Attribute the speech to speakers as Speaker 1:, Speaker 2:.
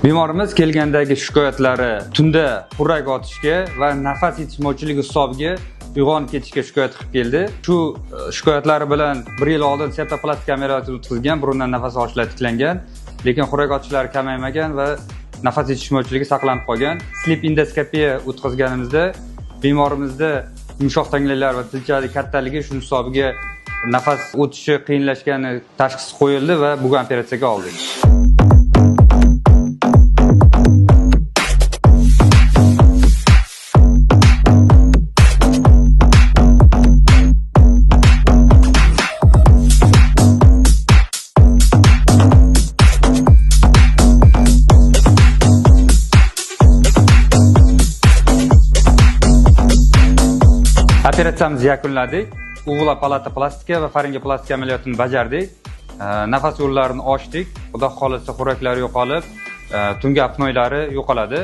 Speaker 1: Bemorimiz kelgandagi shikoyatlari tunda xurrak otishga va nafas yetishmovchiligi hisobiga uyg'onib ketishga shikoyat qilib keldi. Shu shikoyatlari bilan 1 yil oldin septoplastika amaliyotini o'tkazgan, burundan nafas olishlar tiklangan, lekin xurrak otishlari kamaymagan va nafas yetishmovchiligi saqlanib qolgan. Sleep endoskopiya o'tkazganimizda bemorimizda yumshoq tanglaylar va tilchalik kattaligi, shuning hisobiga nafas o'tishi qiyinlashgani tashxis qo'yildi va bugun operatsiyaga oldik. Operatsiyamizni yakunladik. Uvula palatoplastika va faringoplastika amaliyotini bajardik. Nafas yo'llarini ochdik. Xudo xolasa xurraklar yo'qolib, tungi apnoylari yo'qoladi.